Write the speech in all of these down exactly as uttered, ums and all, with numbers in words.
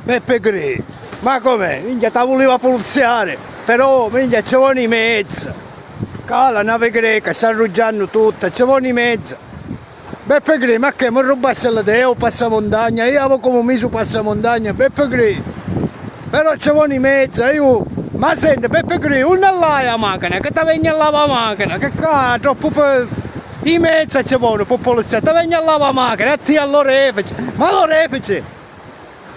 Beppe Gri, ma com'è? Minchia, ta vuliva pulziari, però minchia ci voni i mezza. Ca la navi greca sta arruggiannu tutta, ci voni i mezza. Beppe Gri, ma che mi rubbasti l'idea u passamuntagna? Io avevo comu misu passamuntagna, Beppe Gri. Però ci voni i mezza, io. Ma senti, Beppe Gri, unni l'hai a machina? Che ta vegni a lava a machina? Che ca troppu pe... i mezza ci voni, pu pulizia, ta vegni a lava a machina, a ti all'orefice. Ma l'orefice?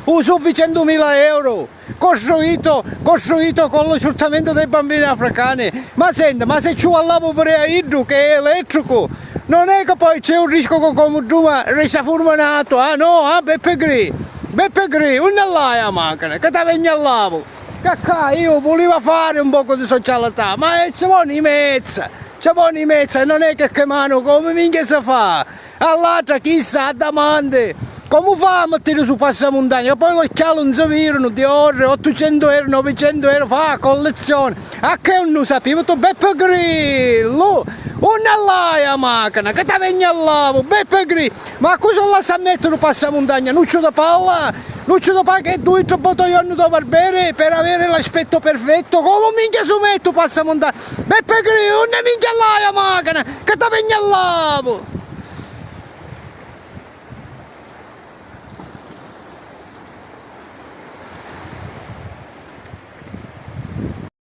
U suficentumila euro, costruito, costruito con lo sfruttamento dei bambini africani. Ma senti, ma se ci u allavu pure a iddu che è elettrico, non è che poi c'è un rischio che comu duma resta furmanato? Ah no, ah Beppe Gri, Beppe Gri, unni l'hai a machina? Che ta vegni a lavu? Cacà, io vuliva fare un poco di socialità, ma eh, ci voni i mezza, ci voni i mezza, e non è che che manu come minchia si fa? All'altra chissa a damanti, comu fa a mettiri su passamuntagna? Poi lo schialu non si virano di ore, ottucentu euro, novecentu euro, fa a collezione. A che non lo sapevi tu, Beppe Grillo? Unni l'hai a machina? Che ta vegni a lavu, Beppe Grillo? Ma cosa lassa a mettere passamuntagna? Nuccio da palla? Nuccio da palla che due tre volte al giorno da barbere per avere l'aspetto perfetto? Come minchia su metto passamuntagna? Beppe Grillo, unni minchia l'hai a machina? Che ta vegni a lavu?